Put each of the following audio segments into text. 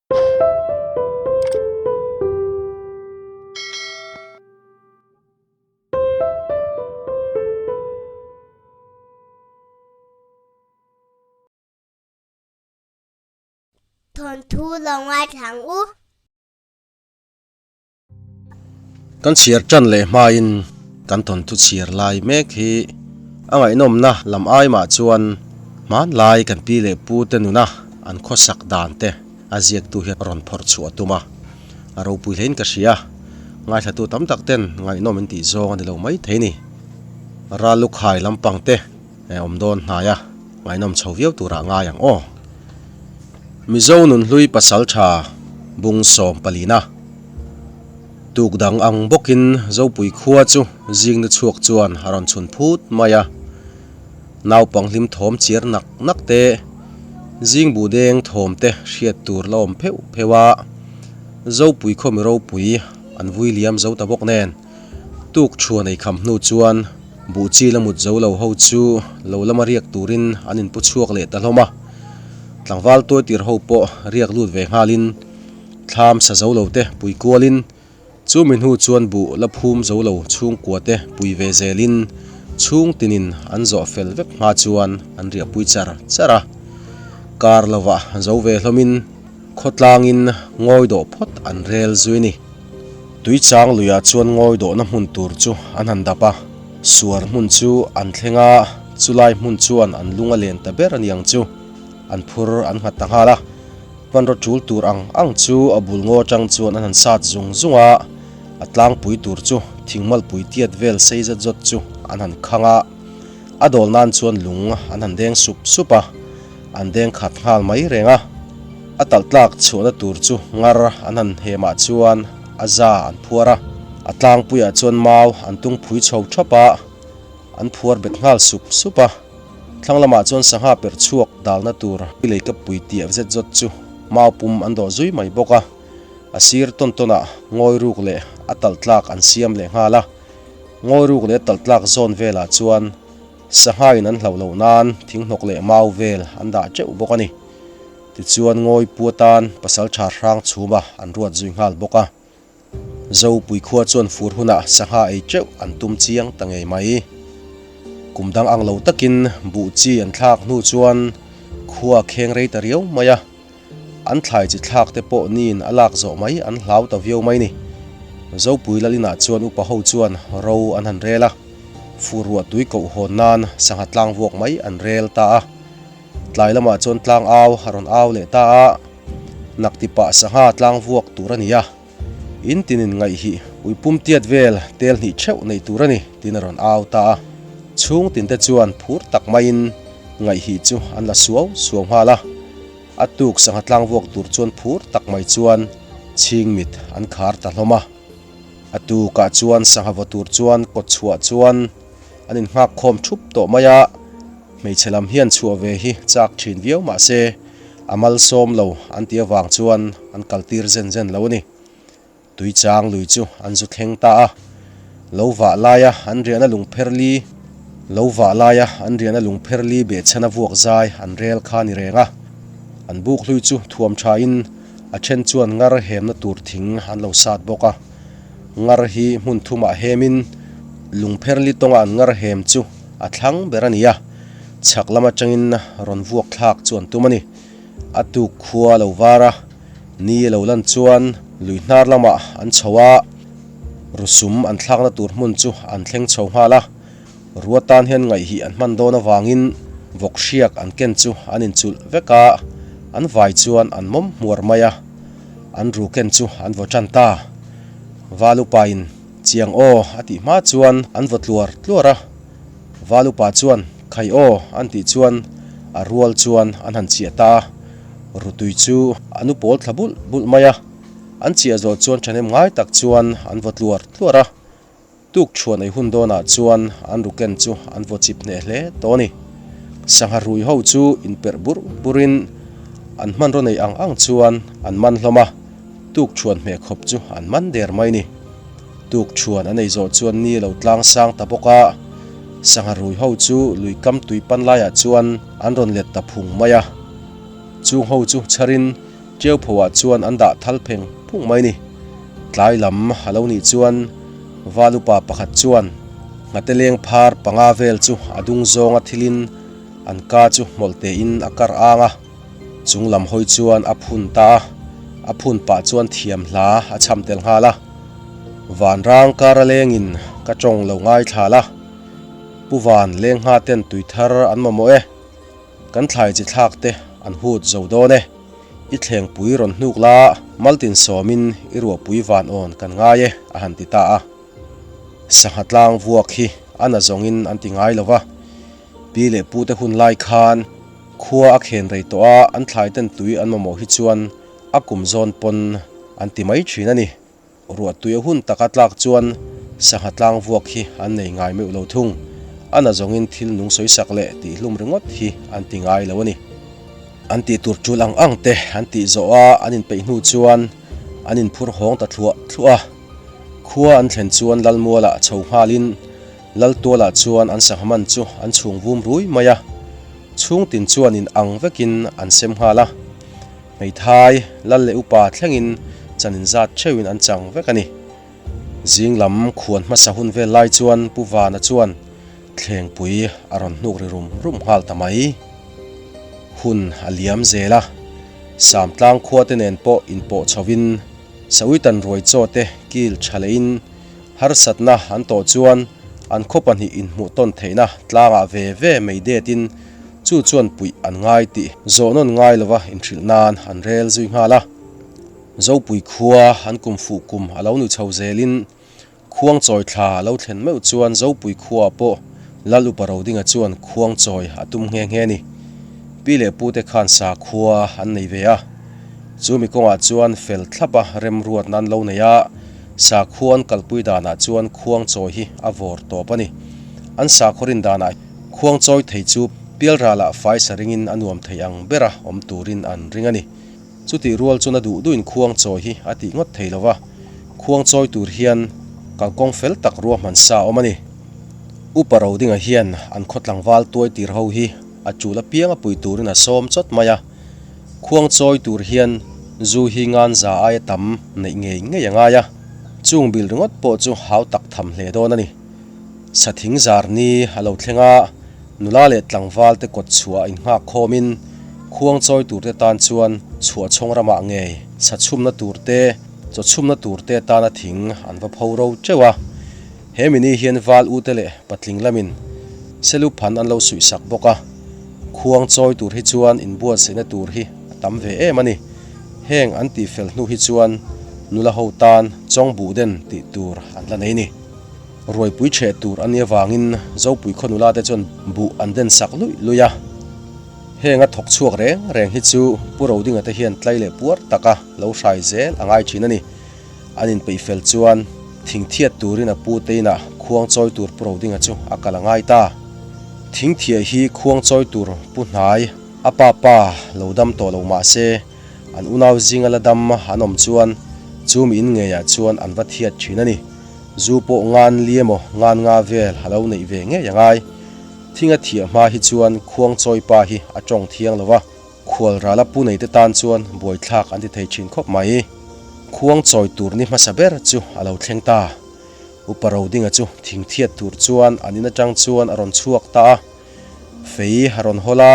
Thawnthu lo ngaithla ang u. Kan chhiar tan leh hmain kan thawnthu chhiar lai mek hi a ngaihnawmna lam ai mah chuan hmanlai kan pi leh pu te nuna an khawsak dan te a ziaktu hian rawn phawrh chhuah a tum a, a ropui hlein ka hria. Ngaithlatu tam tak ten ngaihnawm in tih zawng a ni lo mai thei ni. Ral lukhai lampang te awm dawn hnai a, ngaihnawm chho viau turah ngai ang aw. Mizo nunhlui pasal tha bung sawm palina. Tuk dang ang bawkin Zopui khua chu zingna chhuak chuan a rawn chhun phut mai a. Naupang hlim thawm chiar nak nak te, zing buh deng thawm te hriat tur la awm pheuh pheuh a. Zopui khaw mi ropui an vui liam zo ta bawk nen, tuk thuan ei kham hnu chuan buh chi la mut zo lo ho chu lo lama riak turin an inpu chhuak leh ta hlawm a. Tlangval tuaitir ho pawh riak lut ve nghalin thlam sa zo lo te pui kualin, Chumi hnu chuan buh la phum zo lo chhungkua te pui ve zelin chhung tinin an zawh fel vek hma chuan an riahpui char char a. Kar lovah zo ve hlawmin khawtlangin ngawi dawh phawt an rel zui ni. Tuichang luiah chuan ngawi dawhna hmun tur chu an han dap a, suar hmun chu an thleng a, chulai hmun chuan an lung a len ta ber a niang chu an phur an nghat ta nghal a. Hmanraw tul tur ang ang chu a bul ngaw atang chuan an han sat zung zung a, a tlangpui tur chu thingmalpui tiat vel sei zet zawt chu an han khang a, a dawl nan chuan lung an han deng sup sup a, an deng khat nghal mai reng a, a talh tlak chhuahna tur chu ngar an han hemah chuan a za an phuar a, a tlangpuiah chuan mau an tung phui chho thap a, an phuar bet nghal sup sup a. Thlang lamah chuan sangha perh chhuak dalna tur lei ka pui tiah zet zawt chu mau pum an dawh zui mai bawk a, a sir tawn tawnah ngawi ruk leh a talh tlak an siam leh nghal a, ngawi ruk leh a talh tlak zawn velah chuan sangha in an hlauh loh nan thinghnawk leh mau vel an dah teuh bawk a ni. Tichuan ngawi pu atan pasal tha hrang chhuma an ruat zui nghal bawk a. Zopui khua chuan fur hunah sangha ei teuh an tum chiang ta ngei mai. Kum dang ang lo takin buh chi an thlak hnu chuan khua kheng rei ta riau mai a, an thlai chi thlak te pawh niin a lak zawh mai an hlau ta viau mai ni. Zopui lal inah chuan upa ho chuan ro an han rel a, fur ruah tui koh hawn nan sangha tlang vuak mai an rel ta a. Tlai lamah chuan tlang au a rawn au leh ta a, nak ti pah sangha tlang vuak tur a ni a, in tinin ngaih hi ui pum tiat vel tel hnih theuh neih tur a ni tiin a rawn au ta a. Chhung tinte chuan phur tak maiin ngaih hi chu an la suau suau nghal a, a tuk sangha tlang vuak tur chuan phur tak mai chuan chhing mit an khar ta hlawm a. A tukah chuan sangha vaw tur chuan kawt chhuah chuan an innghak khawm thup tawh mai a, hmeichhe lam hian chhuah ve hi chak thin viau mah se a malsawm lo an tih avang chuan an kal tir zen zen lo a ni. Tui chang lui chu an zu thleng ta a, lo vah laia an riahna lungpher li lo vah laia an riahna lungpher li behchhana vuak zai an rel kha a ni reng a, an buk hlui chu thuam thain a then chuan ngar hemna tur thing an lo sat bawk a. Ngar hi hmun thumah hemin lungpher li tawnga an ngar hem chu a thlang ber a ni a, chhak lam atangin rawn vuak thlak chu an tum a ni. A tuk khua a lo var a, ni a lo lan chuan lui hnar lamah an chho a, rusum an thlakna tur hmun chu an thleng chho nghal a. Rua tan hian ngaihhih an hman dawn avangin vawk hriak an ken chu an inchulh vek a, an vai chuan an mawm hmuar mai a. An ru ken chu an vaw tan ta. Val upain Chiang aw a tih hma chuan an vaw tluar tluar a. Val upa chuan Khai aw an tih chuan a rual chuan an han chiah ta a. Rutui chu a nu pawl thla bulh bulh mai a. An chiah zawh chuan thahnem ngai tak chuan an vaw tluar tluar a. Tuk chhuan ei hun dawnah chuan an ru ken chu an vaw chip hneh hle tawh a ni. Sangha rui ho chu inperh burh burhin an hmanraw nei ang ang chuan an man hlawm a, tuk chhuan hmeh khawp chu an man der mai ni. Tuk chhuan an ei zawh chuan ni lo tlang sang ta bawk a, sangha rui ho chu lui kam tui pan laiah chuan an rawn let ta phung mai a. Chung ho chu chharin. Ṭiauphoah chuan an dah thal pheng phung mai ni. Tlai lam a lo nih chuan Val upa pakhat chuan nghate leng phar panga vel chu a dung zawnga thilin an ka chu hmawlh tein a kar ang a, chung lam hawi chuan a phun ta a, a phun pah chuan thiam hla a chham tel nghal a. Vanrang kara lengin ka tawng lo ngaithla la, Pu Van leng ngha ten tui thar an mamawh e. Kan thlai chi thlak te an hut zo dawn e. I thlengpui rawn hnuk la, maltin sawmin i ruahpui van awn kan ngai e, a han ti ta a. Sangha tlang vuak hi a na zawngin an ti ngai lo va. Pi leh pu te hun lai khan khua a khen rei tawh a, an thlai ten tui an mamawh hi chuan a kum zawn pawn an ti mai thin a ni. Ruahtui a hun taka tlak chuan sangha tlang vuak hi an nei ngai meuh lo thung. A na zawngin thil nung sawisak leh tihhlum ringawt hi an ti ngai lo a ni. An tih tur tul ang ang te an tih zawh a, an inpeih hnu chuan an inphur hawng ta thluah thluah a. Khua an thlen chuan Lalmualah chho nghalin Laltualah chuan an sangha man chu an chhung vum rui mai a. Chhungtin chuan in ang vekin an sem nghal a. Hmeithai, lal leh upa thlengin chan inzat theuhin an chang vek a ni. Zing lam khuan hmasa hun vel lai chuan Pu Vana chuan thlengpui a rawn hnuk ri rum rum nghal ta mai. Hun a liam zel a, Samtlang khua te nen pawh inpawh chhovin Sawitan ruai chaw te kil tha lehin harsatna an tawh chuan an khaw pahnih inhmuh tawn theihna tlangah ve ve mei detin Chu chuan puih an ngai tih zawh nawn ngai lova inhrilh nan an rel zui nghal a. Zopui khua an kum fuh kum a lo ni chho zelin khuang chawi thla a lo thlen meuh chuan Zopui khuaah pawh Lal Upa Rodinga chuan khuang chawi a tum nghe nghe ni. Pi leh pute khan sakhua an nei ve a. Chu mi kawngah chuan fel thlapa remruatna an lo nei a, sakhua an kalpui danah chuan khuang chawi hi a vawr tawp a ni. An sakhaw rin danah. Khuang chawi thei chu pialralah fai sa ringin a nuam thei ang bera awm turin an ring a ni. Chutih rual chuan a duh duhin khuang chawi hi a tih ngawt thei lo va, khuang chawi tur hian kalkawng fel tak ruahman sa a awm a ni. Upa Rodinga hian an khaw tlangval tuai tir ho hi a tul apiang a pui turin a sawm chawt mai a. Khuang chawi tur hian zu hi ngan za aia tam neih ngei ngei a ngai a, chung bil ringawt pawh chu hau tak tham hle dawn a ni. Sathing zar ni a lo thleng a, nula leh tlangval te kawt chhuah innghak khawmin khuang chawi tur te tan chuan chhuah chhawng ramah ngei sa chhumna tur te, chaw chhumna tur te tana thing an va pho ro teuh a. He mini hian val ute leh patling lamin selu phan an lo suih sak bawk a, khuang chawi tur hi chuan inbuatsaihna tur hi a tam ve em a ni. Heng an tihfel hnu hi chuan nula ho tan chawng buh den tih tur an la nei ni. Ruaipui chheh tur a nih avangin Zopui khaw nula te chuan buh an den sak luih luih a. Heng a thawk chhuak reng reng hi chu Pu Rodinga te hian tlai leh puar taka lo hrai zel a ngai thin a ni. An inpeih fel chuan thingthiat turin a pu te inah khuang chawi tur Pu Rodinga chu a kal a ngai ta. Thingthiah hi khuang chawi tur Pu Hnai a pa pa lo dam tawh lo mah se an unau zinga la dam an awm chuan chu mi in ngeiah chuan an va thiat thin a ni. Zu pawh ngan li emaw ngan nga vel a lo neih ve ngei a ngai. Thing a thiah hma hi chuan khuang chawi pa hi a tawng thiang lo va, khual ral a pu nei te tan chuan buaithlak an ti thei thin khawp mai. Khuang chawi tur ni hmasa ber chu a lo thleng ta. Upa Rodinga chu thing thiat tur chuan an in atang chuan a rawn chhuak ta a, fei a rawn hawl a,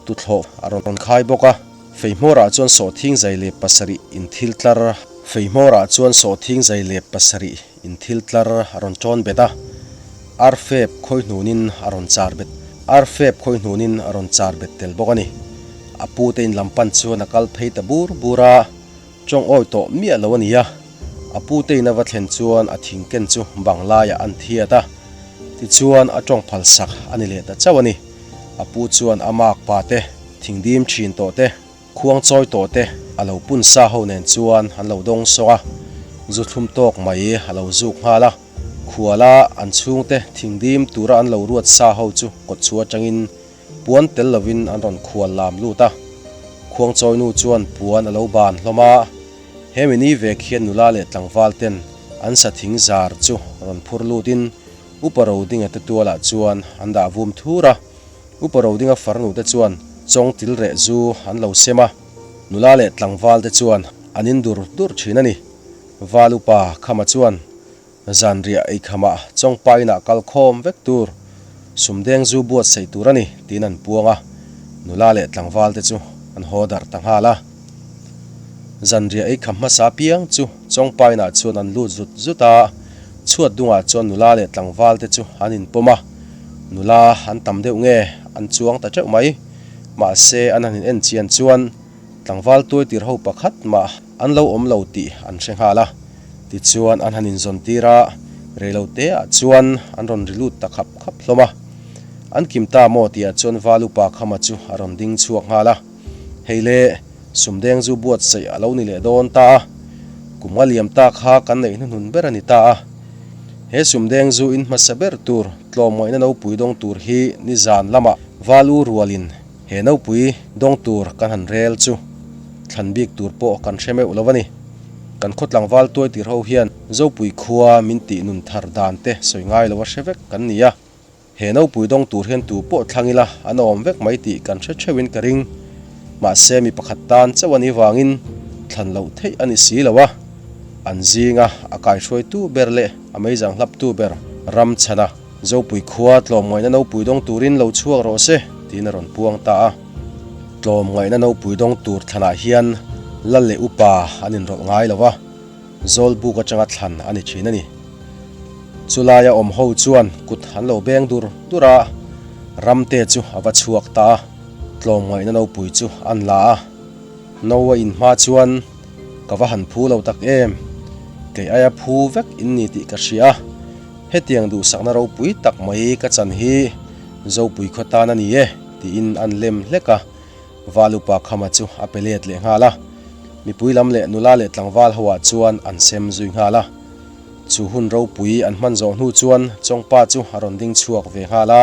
Tuthlawh a rawn khai bawk a, fei hmawrah chuan sawhthing zai lep pasarih in thil tlar, fei hmawrah chuan sawhthing zai lep pasarih in thil tlar a rawn tawn bet a, arfep khawi hnunin a rawn char bet, arfep khawi hnunin a rawn char bet tel bawk a ni. A pute in lam pan chuan a kal phei ta bur bur a, tawng awi tawh miah lo a ni a, a pute in a va thlen chuan a thing ken chu bang laiah an thiat a, tichuan a tawng phal sak a ni leh ta chauh a ni. A pu chuan a mak pa te, thingdim thin tawh te, khuang chawi tawh te a lo pun sa ho nen chuan an lo dawng sawng a, zu thlum tawk mai a lo zuk nghal a. Khuala an chhungte thingdim tura an lo ruat sa ho chu kawtchhu atangin puan tel lovin an rawn khual lam lut a. Khuang chawi nu chuan puan a lo ban hlawm a, hemi ni vek hian nula leh tlangval ten an sa thing zar chu rawn phur lutin Upa Rodinga te tualah chuan an dah vum thur a, Upa Rodinga farnu te chuan chawng til reh zu an lo sem a. Nula leh tlangval te chuan an in dur dur thin a ni. Val upa Khama chuan Zanriah eikhamah Chawngpa inah kal khawm vek tur, sumdeng zu buatsaih tur a ni tiin an puang a, nula leh tlangval te chu an haw darh ta nghal a. Zanriah eikham hmasa piang chu Chawngpa inah chuan an lut zut zut a, chhuat dungah chuan nula leh tlangval te chu an inpawm a, nula an tam deuh nge an chuang ta teuh mai. Mahse an han in en chian chuan tlangval tuai tir ho pakhat mah an lo awm lo tih an hre nghal a. Tichuan an han inzawn tir a, reilote ah chuan an rawn ri lut ta khap khap hlawm a. An kim ta maw tih ah chuan Val upa Khama chu a rawn ding chhuak nghal a. Hei le, sumdeng zu buatsaih a lo ni leh dawn ta a, kum a liam ta kha kan neih hnuhnun ber a ni ta a. He sumdeng zu in hmasa ber tur tlawmngaihna nopui dawng tur hi nizan lamah Val u rualin he nopui dawng tur kan han rel chu thlan bik tur pawh kan hre meuh lo a ni. Kan khaw tlangval tuai tir ho hian Zopui khua min tih nun thar dan te sawi ngai lo a hre vek kan ni a. He nopui dawng tur hian tu pawh thlang ila an awm vek mai tih kan hre theuhin ka ring. Mahse mi pakhat tan chauh a nih vangin thlan loh theih a ni si lo a. An zinga a kaihruaitu ber leh a meizang hlaptu ber Ramchhana Zopui khua tlawmngaihna nopui dawng turin lo chhuak rawh se tiin a rawn puang ta a. Tlawmngaihna nopui dawng tur thlanah hian lal leh upa an inrawlh ngai lo a, Zawlbuk atanga thlan a ni thin a ni. Chulaia awm ho chuan kut an lo beng dur dur a, Ramte chu a va chhuak ta a, tlawmngaihna nopui chu an la a. No a in hma chuan ka va han phu lo tak em, kei aia phu vek in ni tih ka hria a, hetiang duhsakna ropui tak mai ka chan hi Zopui khaw tan a ni e tiin an lem hlek a. Val upa Khama chu a pe let leh nghal a, mipui lam leh nula leh tlangval ho ah chuan an sem zui nghal a. Chu hun ropui an hman zawh hnu chuan Chawngpa chu a rawn ding chhuak ve nghal a,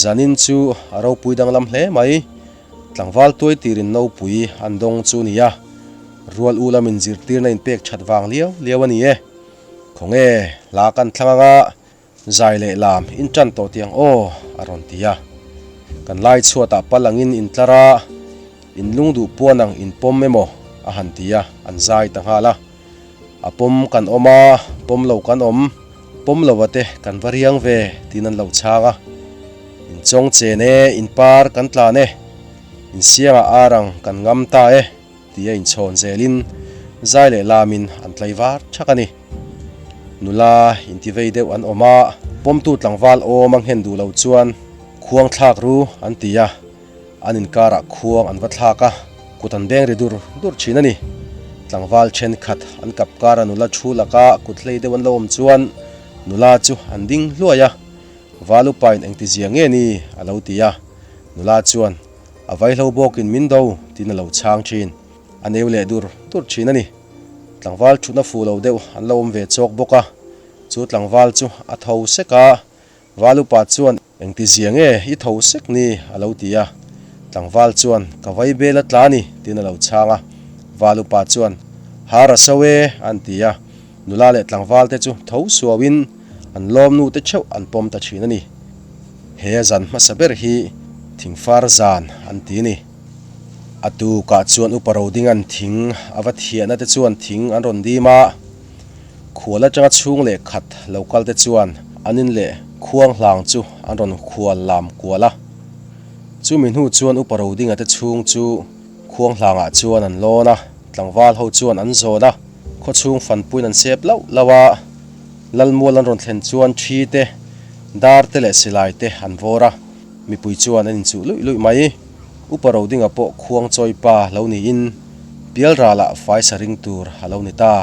Zanin chu a ropui danglam hle mai, tlangval tuai tirin nopui an dawng chu nia, rual u lamin zirtirna inpek that vang liau liau a ni e. Khawnge hla kan thlang anga Zai leh lam in tan tawh tiang aw a rawn ti a. Kan lai chhuatah pal angin in tlar a, in lung duh puan ang in pawm emaw a han ti a, an zai ta nghal a. A pawm kan awm a, pawm lo kan awm, pawm lo a te kan va riang ve tiin an lo chhang a. In chawng chen e, in par kan tlan e, in siangah ar ang kan ngam ta e. Tia inchhawn zelin zai leh lamin an tlai var thak a ni. Nula intivei deuh an awm a, pawmtu tlangval awm a nghen duh lo chuan khuang thlak ru an ti a, an inkarah khuang an va thlak a, kut an beng ri dur dur thin a ni. Tlangval thenkhat an kap kara nula thu laka kut hlei deuh an lo awm chuan nula chu an ding hluai a, Valupain engtizia nge ni a lo ti a, nula chuan A vaihlo bawkin min do tiin a lo chhang thin. A neu leh dur dur thin a ni. Tlangval thutna fuh lo deuh an lo awm ve chawk bawk a. Chu tlangval chu a tho sek a, Val upa chuan engti zia nge i tho sek ni a lo ti a. Tlangval chuan ka vai bel a tla ni tiin a lo chhang a. Val upa chuan har a so e an ti a. Nula leh tlangval te chu tho suauin an lawmnu te theuh an pawm ta thin a ni. He zan hmasa ber hi thingfar zan an ti a ni. A tukah chuan Upa Rodinga'n thing a va thiahna te chuan thing an rawn dim a, khual atanga chhung leh khat lo kal te chuan an in leh khuang hlang chu an rawn khual lam kual a. Chumi hnu chuan Upa Rodinga te chhung chu khuang hlangah chuan an lawn a, tlangval ho chuan an zawn a, khawchhung fanpuiin an sep lauh lauh a. Lalmual an rawn thlen chuan thi te, dar te leh silai te an vawr a, mipui chuan an inchuh luih luih mai. Upa Rodinga pawh khuang chawi pa lo niin Pialralah fai sa ring tur a lo ni ta.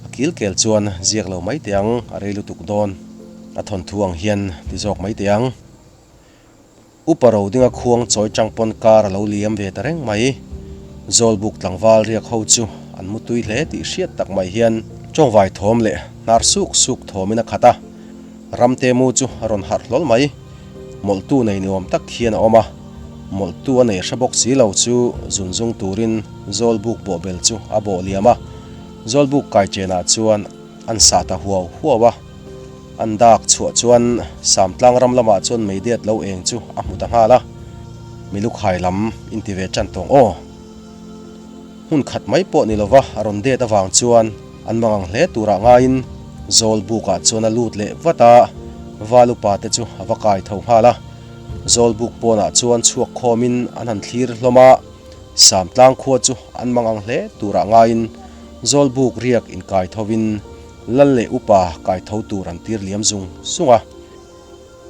A kil kel chuan ziak lo mai teh ang, a rei lutuk dawn. A thawnthu ang hian ti zawk mai teh ang. Upa Rodinga khuang chawi chang pawn kar a lo liam ve ta reng mai. Zawlbuk tlangval riak ho chu an mutui hle tih hriat tak mai hian tawngvai thawm leh hnar suk suk thawmin a khat a. Ramte mu chu a rawn harh hlawl mai. Mawlhtu nei ni awm tak hian a awm a. Mawlhtu a nei hre bawk si lo chu zun zung turin Zawlbuk bawhbel chu a bawh liam a. Zawlbuk kai chenah chuan an sah ta huau huau a. An dak chhuah chuan Samtlang ram lamah chuan meidiat lo eng chu a hmu ta nghal a, Milukhai lam in ti ve tan tawng aw. Hmun khat mai pawh ni lova a rawn det avang chuan an mangang hle turah ngaiin Zawlbukah chuan a lut leh vat a, Val upa te chu a va kai tho nghal a. Zawlbuk pawnah chuan chhuak khawmin an han thlir hlawm a, Samtlang khua chu an mangang hle turah ngaiin Zawlbuk riak inkai thovin Lal leh upa kai tho tur an tir liam zung zung a.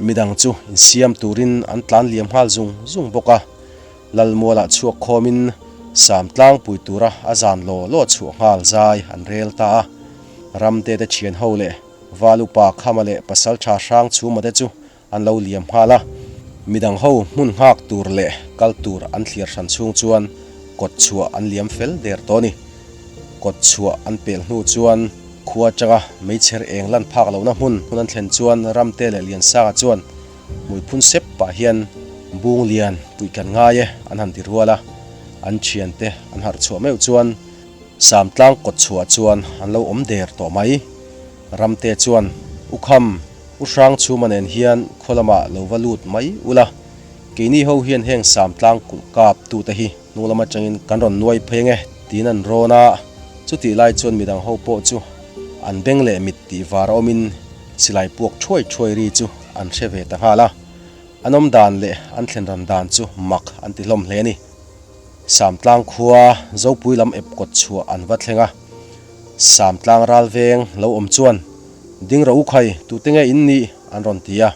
Midang chu insiam turin an tlan liam nghal zung zung bawk a. Lalmualah chhuak khawmin Samtlang pui tura a zan law law chhuah nghal zai an rel ta a. Ramte te thian ho leh Val upa Khama leh Pasaltha Hrang Chhuma te chu an lo liam nghal a. Midang ho hmun nghak tur leh kal tur an thliar hran chhung chuan kawt chhuah an liam fel der tawh a ni. Kawt chhuah an pel hnu chuan khua atanga meichher eng lan phak lohna hmun hmun an thlen chuan Ramte leh Liansanga chuan Hmuiphun sep pah hian bung lian puih kan ngai e an han ti rual a, an thiante an harh chhuah meuh chuan Samtlang kawt chhuah chuan an lo awm der tawh mai. Ramte chuan U Kham, U Hrang Chhuma nen hian khaw lamah lo va lut mai ula, keini ho hian heng Samtlang kulh kap tute hi hnung lam atangin kan rawn nuai phei ange tiin an rawn a, chutih lai chuan midang ho pawh chu an beng leh mit tih var a awmin Silai puak thuai thuai ri chu an hre ve ta nghal a, an awm dan leh an thlen ran dan chu mak an ti hlawm hle a ni. Samtlang khua Zopui lam ep kawt chhuah an va thleng a, Samtlang ral veng lo awm chuan, Ding rawh u khai, tute nge in nih? an rawn ti a.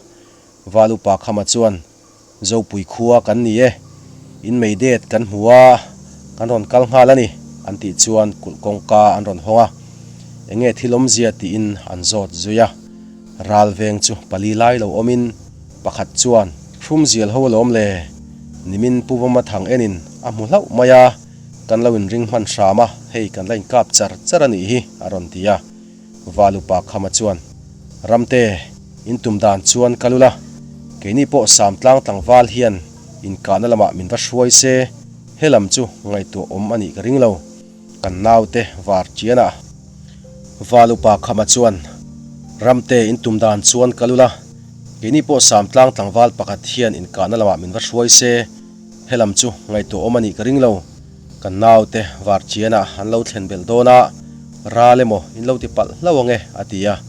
Val upa Khama chuan, Zopui khua kan ni e, in mei det kan hmu a, kan rawn kal nghal a ni, an tih chuan kulh kawngka an rawn hawng a, enge thil awmzia tiin an zawt zui a. Ral veng chu pali lai lo awmin pakhat chuan, Hrumzial ho alawm le, nimin Pu Vawma thang enin a hmu hlauh mai a, kan lo inring hman hram a, hei kan la inkap char char a nih hi, a rawn ti a. Valupa Khama chuan, Ramte, in tum dan chuan kal ula, keini pawh Samtlang tlangval hian inkahna lamah min va hruai se, he lam chu ngaihtuah awm a nih ka ring lo, kan naute var chian a. Valupa Khama chuan, Ramte, in tum dan chuan kal ula, keini pawh Samtlang tlangval pakhat hian inkahna lamah min va hruai se, he lam chu ngaihtuah awm a nih ka ring lo. Kan naute Varchiana an lo thlen belh dawn a, ral emaw in lo ti palh hlauh ang e, a ti a,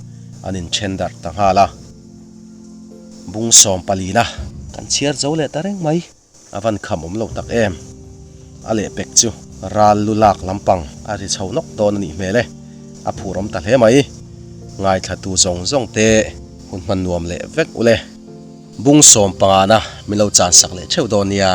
an inthen darh ta nghal a. Bung sawm palina kan chhiar zo leh ta reng mai. A van kham awm lo tak em. A lehpek chu ral lu lak lampang a ri chho nawk dawn a nih hmel e. A phur awm ta hle mai. Ngaithlatu zawng zawng te hun hman nuam leh vek ule. Bung sawm pangana min lo chansak leh theuh dawn nia.